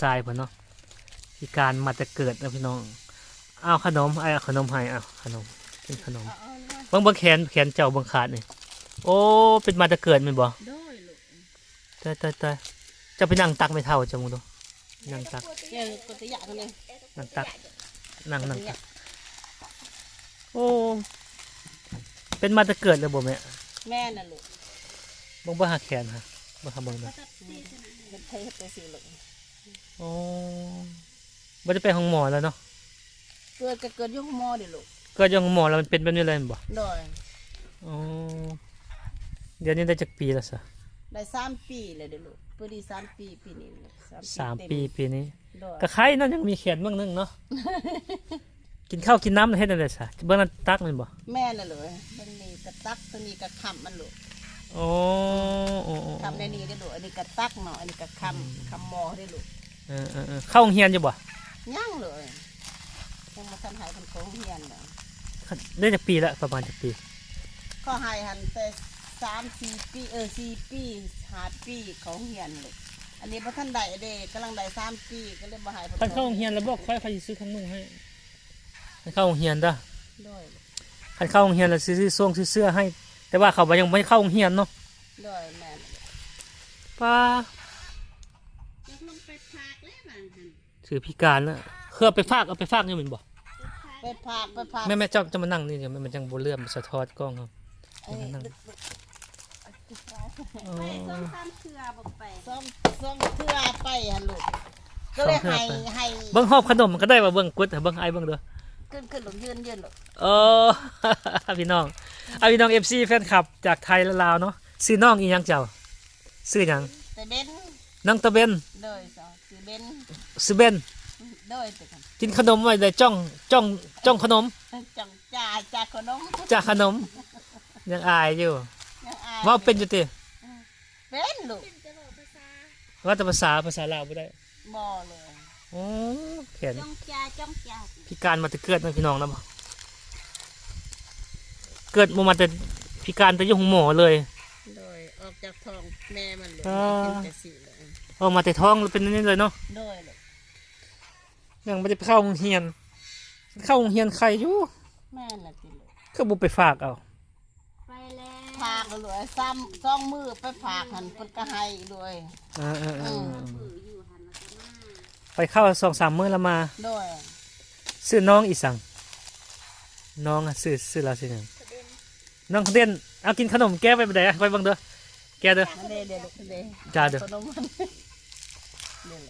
ຊາຍເພິ່ນເນາະ ພິການມາແຕ່ເກີດເນາະພີ່ນ້ອງ. ເອົາຂະໜົມ ອ້າຍເອົາຂະໜົມໃຫ້ ເອົາຂະໜົມ ກິນຂະໜົມ. ເອົາໆ ເບິ່ງ ເບິ່ງແຂນ ແຂນເຈົ້າເບິ່ງຂາດນີ້. ໂອ້ ເປັນມາແຕ່ເກີດແມ່ນບໍ່? ໂດຍລູກ. ຕາຍໆໆ ເຈົ້າໄປນັ່ງຕັກແມ່ເຖົ້າເຈົ້າເບິ່ງດູ ນັ່ງຕັກ ເອີ ກົດຕະຍະເພິ່ນເດ້ ນັ່ງຕັກ ນັ່ງ ນັ່ງຕັກ. ໂອ້ ເປັນມາແຕ່ເກີດເລີຍບໍ່ແມ່? ແມ່ນລະລູກ. ເບິ່ງ ເບິ່ງຫາແຂນຫາ ເບິ່ງຫາເບິ່ງເດີ ເພິ່ນເຮັດໄປຊີ້ລູກ. ໂອ້ ບໍ່ໄດ້ໄປໂຮງໝໍແລ້ວເນາະ? ເກີດກໍເກີດຢູ່ໂຮງໝໍເດ້ລູກ. ເກີດຢູ່ໂຮງໝໍແລ້ວມັນເປັນແບບນີ້ເລີຍແມ່ນບໍ່? ໂດຍ. ໂອ້ ດຽວນີ້ໄດ້ຈັກປີແລ້ວຊະ? ໄດ້ສາມປີແລ້ວເດ້ລູກ. ພໍດີສາມປີ ປີນີ້ສາມປີ ສາມປີ ເຕັມ ປີນີ້. ໂດຍ. ກໍໄຄເນາະ ຍັງມີແຂນເບິ່ງໜຶ່ງເນາະ. ກິນເຂົ້າກິນນ້ຳເຮັດແນວໃດຊະ? ເບິ່ງນັ້ນຕັກແມ່ນບໍ່? ແມ່ນແລ້ວລູກ. ເບິ່ງນີ້ກະຕັກ ໂຕນີ້ກະຄ້ຳມັນລູກ. ໂອ້ ໂອ້ ໂອ້ ຄ້ຳໃນນີ້ເດ້ລູກ. ອັນນີ້ກະຕັກເນາະ ອັນນີ້ກະຄ້ຳ ອືມ ຄ້ຳໝໍ້ເດ້ລູກ. ເອີໆໆ ເຂົ້າໂຮງຮຽນຢູ່ບໍ່? ຍັງເລີຍ ຍັງບໍ່ທັນໃຫ້ເພິ່ນເຂົ້າໂຮງຮຽນເລີຍ. ໄດ້ຈັກປີລະ ປະມານຈັກປີ? ເຂົາໃຫ້ຫັ້ນແຕ່ສາມສີ່ປີ ເອີ ສີ່ປີ ຫ້າປີເຂົ້າໂຮງຮຽນລູກ. ອັນນີ້ບໍ່ທັນໄດ້ເດ້ ກຳລັງໄດ້ສາມປີ ກໍເລີຍບໍ່ໃຫ້ເພິ່ນ. ຄັນເຂົ້າໂຮງຮຽນແລ້ວບອກຂ້ອຍ ຂ້ອຍຊິຊື້ເຄື່ອງນຸ່ງໃຫ້. ຄັນເຂົ້າໂຮງຮຽນເດີ້. ໂດຍ. ຄັນເຂົ້າໂຮງຮຽນແລ້ວຊິຊື້ຊ່ວງຊື້ເສື້ອໃຫ້ ແຕ່ວ່າເຂົາບໍ່ ຍັງບໍ່ໃຫ້ເຂົ້າໂຮງຮຽນເນາະ. ໂດຍ ແມ່ນ. ປ້າ ຢາກລົງໄປພາກແລ້ວວ່າຫັ້ນ ຖືພິການນະ ເຄືອໄປພາກ ເອົາໄປພາກຢູ່ແມ່ນບໍ່? ໄປພາກ ໄປພາກ. ແມ່ໆ ເຈົ້າ ເຈົ້າມານັ່ງນີ້ ມັນ ມັນຈັ່ງບໍ່ເຫຼື້ອມສະທ້ອນກ້ອງເຮົາ. ເອີ ມານັ່ງ ໄປສອງສາມເທື່ອບໍ່ໄປ ສອງ ສອງເທື່ອໄປຫັ້ນລູກ. ກໍເລີຍໃຫ້ ສອງເທື່ອໄປ ໃຫ້ ເບິ່ງຮອບຂະໜົມກໍໄດ້ວ່າ ເບິ່ງກົດໃຫ້ເບິ່ງ ອ້າຍເບິ່ງເດີ້. ຂຶ້ນ ຂຶ້ນລູກ ຢືນ ຢືນລູກ. ເອີ ພີ່ນ້ອງ ອ່າ ພີ່ນ້ອງ ເອັຟຊີ ແຟນຄລັບຈາກໄທ ແລະ ລາວເນາະ. ຊື່ນ້ອງອີ່ຫຍັງເຈົ້າ? ຊື່ຫຍັງ? ຕາເບັນ. ນ້ອງຕາເບັນ. ໂດຍ. ຊື່ເບັນ ຊື່ເບັນ. ໂດຍ. ກິນຂະໜົມໄວ້ໄດ້ ຈ້ອງ ຈ້ອງ ຈ້ອງຂະໜົມ ຈ້ອງ ຈ້າ ຈ້າຂະໜົມ ຈ້າຂະໜົມ. ຍັງອາຍຢູ່ ຍັງອາຍ. ເວົ້າເປັນຢູ່ຕິ? ເປັນລູກ. ເວົ້າແຕ່ພາສາ ພາສາລາວບໍ່ໄດ້? ບໍ່ເລີຍ. ໂອ້ ແຂນ ຈ້ອງ ຈ້າ ຈ້ອງ ຈ້າ. ພິການມາແຕ່ເກີດເນາະ ພີ່ນ້ອງເນາະ. ເກີດບໍ່ມາແຕ່ພິການ ແຕ່ຢູ່ໂຮງໝໍເລີຍ. ໂດຍ. ອອກຈາກທ້ອງແມ່ມັນເລີຍ ເປັນຈັ່ງຊີ້ເລີຍ. ອອກມາແຕ່ທ້ອງແລ້ວເປັນແນວນີ້ເລີຍເນາະ. ໂດຍ. ຍັງບໍ່ໄດ້ໄປເຂົ້າໂຮງຮຽນ ເຂົ້າໂຮງຮຽນໄຄຢູ່. ແມ່ນລະຕິລູກ. ຄືບໍ່ໄປຝາກເອົາ? ໄປແລ້ວ ຝາກລະລູກ. ສອງ ສອງມື້ໄປຝາກຫັ້ນ ເພິ່ນກໍໃຫ້ໂດຍ. ເອີໆໆ ໄປເຂົ້າສອງສາມມື້ລະມາ. ໂດຍ. ຊື່ນ້ອງອີ່ສັງ? ນ້ອງ ຊື່ ຊື່ລາວຊື່ຫຍັງ? ນ້ອງເດັ່ນ. ເອົາ ກິນຂະໜົມແກະໄວ້ບໍ່ໄດ້ ໄວ້ເບິ່ງເດີ້ ແກະເດີ້. ອັນນີ້ເດ້ລູກ ເດ້ ຈ້າເດີ້. ຂະໜົມມັນ